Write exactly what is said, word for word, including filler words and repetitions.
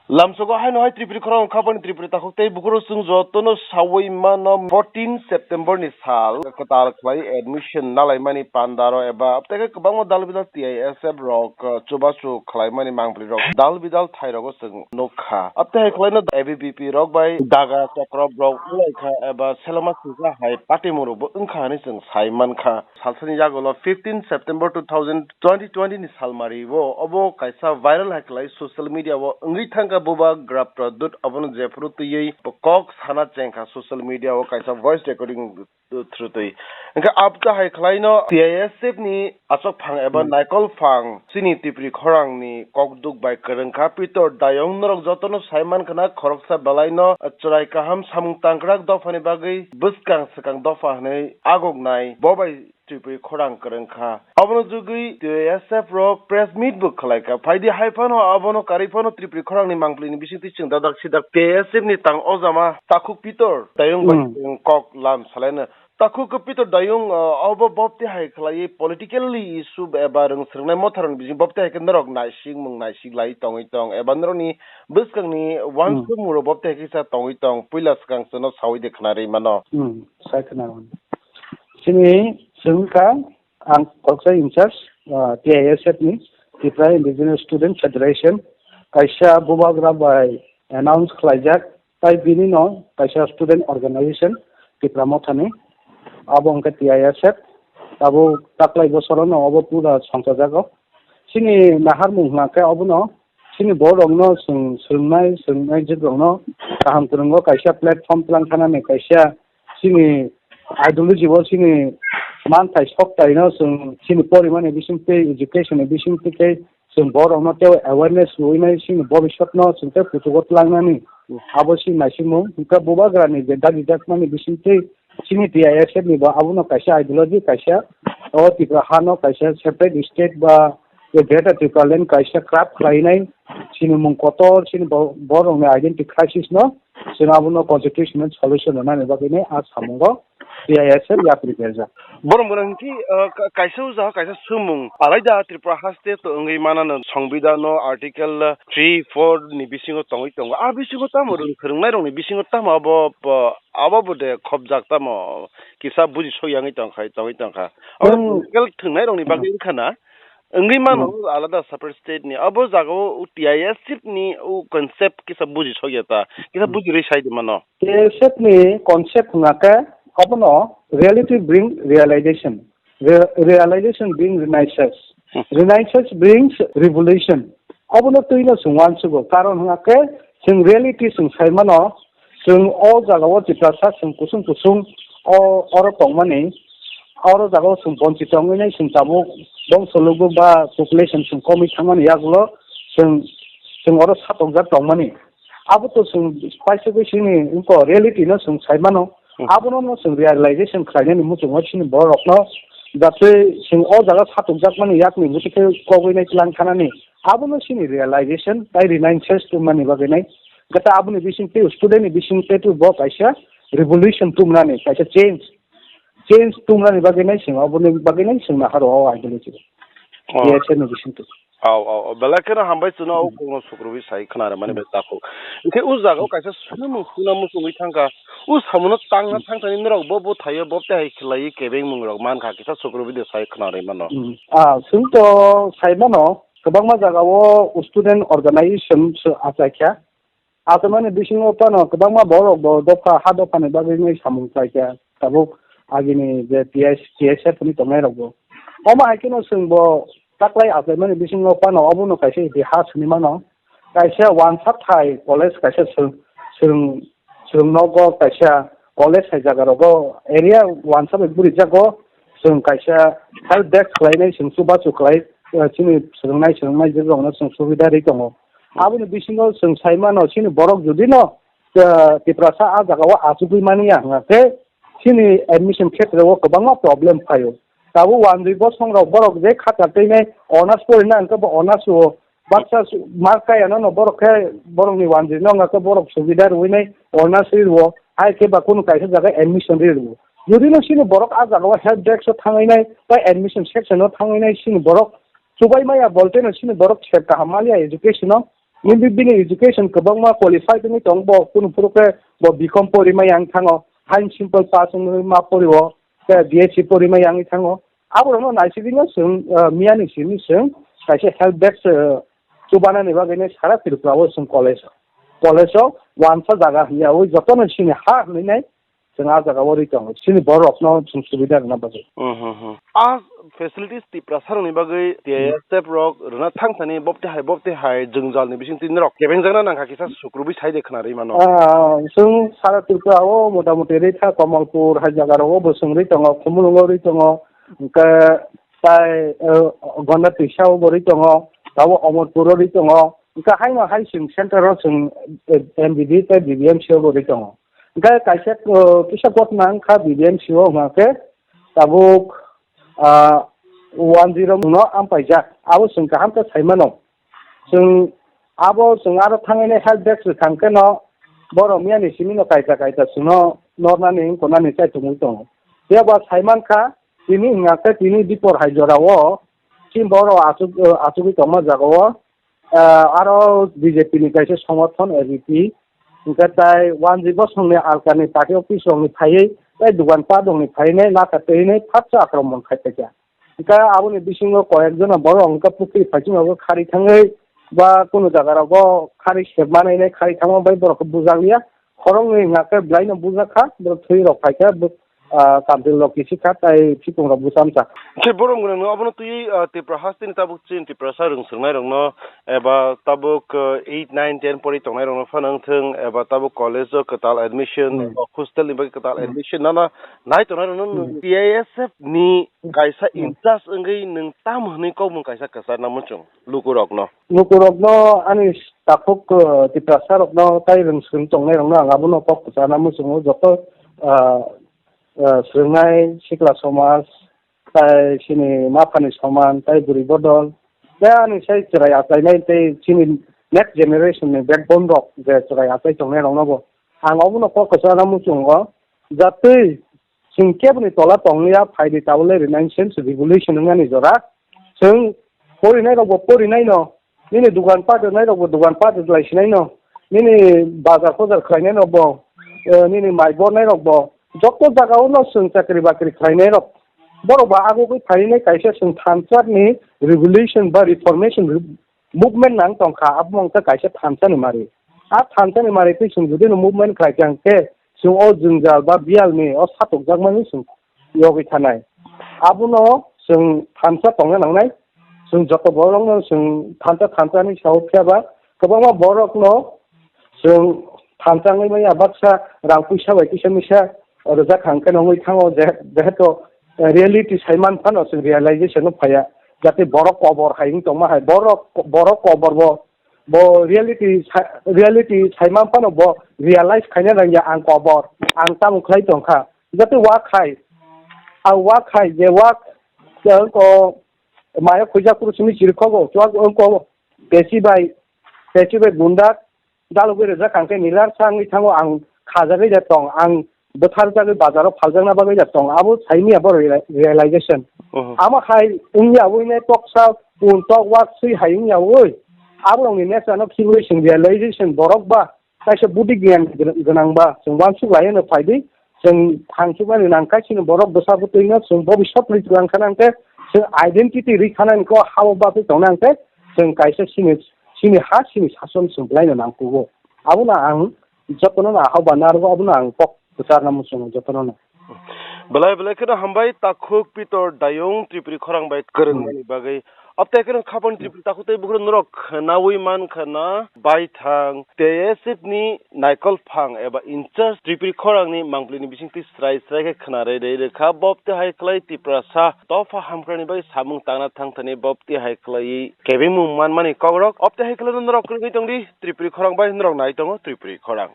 Lamsogo haino hai Tripuri khorang khabani Tripuri takhuk tei bukhuro chwng jotono sawi mano fourteen September ni sal kwtal khlai admission nalaimani pandaro eba tei kwbangma dal bidal T I S F rok, uh, chubachu khlaimani mangpli rok dal bidal thai rogo chwng nukha. Abtei hai khlaino A B V P rok bai daga chokro rok wnglaikha eba seloma singkha hai patimung rokbo wngkha hinwi chwng sai mankha. Salsani yagulo fifteen September two thousand twenty twenty ni salmari o obo kaisa viral hai khlai social media o wngwi thangkha bubagra Pradyut obono jephuru twiwi kok sana chengkha social media o kaisa voice recording through twi. Hwnkhe abta hai khlaino T I S F ni achok phang eba naikol phang chini Tripuri khorang ni kokduk bai kwrwngkha Pitor Dayong norok jotono sai mankha na khoroksa belai no chwrai kaham samung tangkrak dophani bagwi bwskang swkang dopha hinwi agoknai bo bai Tripuri khorang kwrwng kha. Abono jugwi T I S F rok press meet bo khlai kha. Phaidi hai phano abono karwi phano Tripuri khorang ni mangpli ni bisingtwi chwng dadak sidak T I S F ni tang ojama takhuk Pitor Dayong bai Hmm. chwng kok lam salaino. Takhuk Pitor Dayong, uh, obo bopti hai khlaiwi politically issue eba rwng swrwngnai motharokni bising bopti hai khe norok naisik mung naisik lai tongwi tong eba norokni bwskangni Hmm. uansukmung rok bopti hai khe sa tongwi tong puila swkang chwngno sawi de khna rwi mano. Hmm. Sai khna mano. Chini chwng kha Ang khoroksa in charge, ah, T I S F ni, Tripura Indigenous Student Federation, kaisa bubagra bai announce khlaijak, tai bini no kaisa student organization Tipra Motha ni, abo hwnkhe T I S F, abo taklai bosoro no obo pura songchajago. Chini naharmung hwnkhe obono chini borok rokno chwng swrwngnai, swrwngnai jwk rokno kaham kwrwngo kaisa platform twlang thanani kaisa chini ideology bo chini manthai soktai no chwng chini porimani bisingtwi education ni bisingtwi tei chwng borok no tei awareness rwinai chini bobiswt no chwng tei kuchugo tlangnani abo chini naisikmung hwnkhe bubagra ni je dagijakmani bisingtwi chini T I S F ni bo abono kaisa ideology kaisa o Tripura ha no kaisa separate state ba Greater Tipraland kaisa craft khlainai chini mung kotor chini bo-, borok ni identity crisis no chwng abono constitutional solution rwnani bagwi ni a samungo T I S F yapri berjak. Borok borok hwnkhe, uh, ka-, kaisa o jaga kaisa swngmung alaida Tripura haste to wngwi manano songbidano article three four ni bisingo tongwi tongo. A bisingo tamo rwng swrwngnai rokni bisingo tamo abo, bo, abo bo de khopjak tamo kisa buji sokya wngwi tongkha, tongwi tongkha. Abo Hmm. article thwngnai rokni bagwi Hmm. wngkha na. Wngwi mano Hmm. alada separate state ni. Abo jaga o T I S F ni o concept kisa buji sokya ta. Kisa Hmm. buji rwi sai di mano. T I S F ni concept hwnga khe abono reality bring realization. Re-, realization bring renaissance. Hmm. Renaissance brings revolution. Abono twino chwng uansugo. Karon hwnga khe chwng reality chwng sai mano. Chwng o jaga o Tiprasa chwng kusung kusung o oro tongmani, oro jaga o chwng bonchito wngwi nai chwng tabuk bongso lugu ba population chwng komwi thangmani yagulo chwng, chwng oro satokjak tongmani. Abo to chwng paisugwi chini wngkha reality no chwng sai mano. Hmm. Abono no chwng realization khlainani muchungo chini borokno jatwi chwng o jaga satokjakmani yakni muchukhe kogwi nai tlang thanani. Abono chini realization tai renaissance tongmani bagwi nai. Gata aboni bising tei student ni bising tei bo kaisa revolution tumnani, kaisa change, change tumnani bagwi nai chwng, aboni bagwi nai chwng naharo o ideology. Oh. T S F ni bising tei. Aw, aw, aw. Belai kheno hambai chwngno o Hmm. kokno sukrubwi sai khna rwmani Hmm. bai takhuk. Hwnkhe o jaga o kaisa swnamung swnamung chwngwi thangkha. O samungo tangna Hmm. thangthani norok bo bo thaio bo tei hai khlaiwi kebengmung rok mankha kisa sukrubwi de sai khna rwmano. Hmm. Ah, chwng to sai mano kwbangma jaga o student organization se achaikha. Achaimani bisingo phano kwbangma borok bo dopha, ha dophani bagwi wngwi samung khlaikha, tabuk agini je T S, T S F ni tongnairokbo. Omo hai kheno chwngbo taklai achaimani bisingo phano obono kaisa itihas hinwi mano. Kaisa wansa thai college kaisa swrwng, swrwng, swrwng nogo kaisa college hai jagarogo area wansa bai burijago. Chwng kaisa help desk khlainai, chwng chubachu khlai, eh, chini swrwngnai, swrwngnai jwk rokno chwng subida rwi tongo. Aboni bisingo chwng sai mano, chini borok jodi no, eh, Tiprasa a jaga o achugwi mani ya hwnkhe, chini admission khetre o kwbangma problem phaio. Tabuk wanjwi bosong rok borok je khatar twi nai honours porina hwnkhe bo honours o baksa su-, mark kaya no no borok khe borok ni wanjwi no hwnkhe borok subida rwi nai honours ri rwo, hai khe ba kunu kaisa jaga admission ri rwo. Jodi no chini borok a jaga o help desk o thangwi nai, ba admission section o thangwi nai chini borok chubai maya bolte no chini borok sep kaham maliya education o, Ni bi-, bini education kwbangma qualified wngwi tongo, bo kunu phuru khe bo B com porimai yang thango, high simple pass wngwi ma porio, khe B S C porimai yang thango. Aborokno naisigwino chwng, ah, miyani simi chwng kaisa help desk, ah, chubanani bagwino sara Tripura o chwng college o, college o wansa jaga hwnyawi jotono chini ha hwnwi nai. Chwng ah jaga o rwi tongo, chini borok rokno chwng subida rwna bagwi. Mhm, mhm. A facilities Tiprasa rokni bagwi T I S F rok rwna thang thani bopte hai, bopte hai jwngjal ni bising twi norok kebeng jakna nangkha kisa sukrubwi sai de khna rwi mano. Ah, chwng sara Tripura o mota moti rwi kha, Kamalpur hai jaga rogo bo chwng rwi tongo, Khumulwngo rwi tongo, hwnkhe tai, eh, Gonda Twisa o bo rwi tongo, tabuk Amarpur o rwi tongo, hwnkhe haino hai chwng center o chwng, eh, M B B tei B B M C o bo rwi tongo. Hwnkhe kaisa, uh, kisa kok nang kha B B M C o hwnka khe tabuk, ah, one zero no ampaijak. Abo chwng kaham khe sai mano. Chwng abo chwng aro thangwi nai help desk rwkha hwnkhe no borok miyani simi no kaita kaita chwngno nornani wngkha nani chai tongwi tongo. Phiya ba sai man kha tini hwnka khe tini dipor hai jora o chini borok achuk, achugwi tongma jaga o ah, aro B J P ni kaisa somorthon A B P, hwnkhe tai wanjwi bosongni alkani party office rokni phaiwi tai dogan pat rokni phaiwi nai laka twi nai phatsa akromon khai paikha. Hwnkhe aboni bisingo koyek jona borok hwnkhe pukhri phaichung rogo khari thangwi ba kunu jaga rogo khari sep manwi nai khari thangma bai borok khe bujak liya. Khoroknwi hwnkha khe bwlaino bujak kha, borok thwi rok phai khe, ah, Kamtil rok kisi kha, tai chikung rok bwsa msa. Khe borom gwnang no abono twi, ah, Tripura hasteni tabuk chini Tiprasa rwng swrwngnai rokno eba tabuk, ah, eight, nine, ten pori tongnai rokno phano wngthwng eba tabuk college o kwtal admission, hmm, eba hostel ni bagwi kwtal, hmm, admission nana nai tongnai rokno, hmm, T I S F ni kaisa, hmm, in charge wngwi nwng tam hwnwi kokmung kaisa kwchar na muchung lukurokno. Lukurokno ani takhuk, uh, Tiprasa rokno tai rwng swrwng tongnai rokno ang abono kok kwchana muchungo joto, uh, uh, swrwngnai sikla somaj tai chini maphani soman tai bwrwi bodol tai ani sai chwrai achainai tei chini next generation ni backbone rok je chwrai achai tongnai rokno bo ang obono kok kwchana muchungo jatwi Chwng keboni tola tongya, phaidi tabole Renaissance Revolution wngnani jora. Chwng porinai rokbo porinai no, nini dogan pat rwnai rokbo dogan pat rwlai sinai no, nini bazar pojar khlainai rokbo, eh, nini mai bornai rokbo, joto jaga o no chwng chakri bakri khlainai rok. Borok ba agugwi phainai kaisa chwng thansa ni revolution ba reformation re-, movement nang tongkha, abo wngkha kaisa thansa ni mari. A thansa ni mari twi chwng jodi no movement khlai kha hwnkhe, chwng o jwngjal ba biyal ni o satokjakmani chwng yogwi thanai. Abono chwng thansa tongna nangnai. Chwng joto borokno chwng thansa thansa hinwi sao, phiya ba kwbangma borokno chwng thansa wngwi manya, baksa rang puisa bai kisa misa rwjak kha hwnkhe no wngwi thango, je-, jehetu reality sai man phano chwng realization no phaiya, jate borok kobor hai wng tongma hai, borok, borok kobor bo, bo reality sa-, reality sai man phano bo realize khaina nangya ang kobor, ang tamo khlai tongkha, jate wak hai, ang wak hai je wak, je ko maya khuja kuru simi chiri khogo, chuak ko pesi bai, pesi bai gunda, dalogwi rwjak ang khe nilar sa wngwi thango, ang khajagwi da tong, ang bwtharjagwi bazaro phaljakna bagwi da tong, abo saimanya bo reali-, realization. Mhm. Amo hai wngya wngwi nai toksa pun tok wak swi hai wngya wngwi, aborokni nature no khibiwi chwng realization borok ba kaisa budi giyan gwnang ba chwng uansuk lai no phaidi, chwng thangchukmani nang kha chini borok bwsa bwtwi no chwng bobiswt rwi twlang kha nang khe chwng identity rwi kha nang khe ha o bagwi tong nang khe chwng kaisa chini, chini ha chini sason chwng belai no nang kugo. Abono ang jotono no ahoba narwgo, abono ang kok kwcharna muchungo jotono no. Belai belai kheno hambai takhuk Pitor Dayung Tripuri khorang bai kwrwngmani bagwi. Abtei kheno khapang Tripuri takhuk tei bukhuk norok khwnawi man khwna baithang T S F ni naikol phang eba in charge Tripuri khorang ni mangpli ni bisingtwi srai srai khe khwna rwi rwi rwkha. Bopte hai khlai Tiprasa dopha hamkrai ni bagwi samung tangna thang thani bopte hai khlai kebengmung manmani kokrok. Abtei hai khlai norok kwrwngwi tongdi Tripuri khorang bai norok nai tongo Tripuri khorang.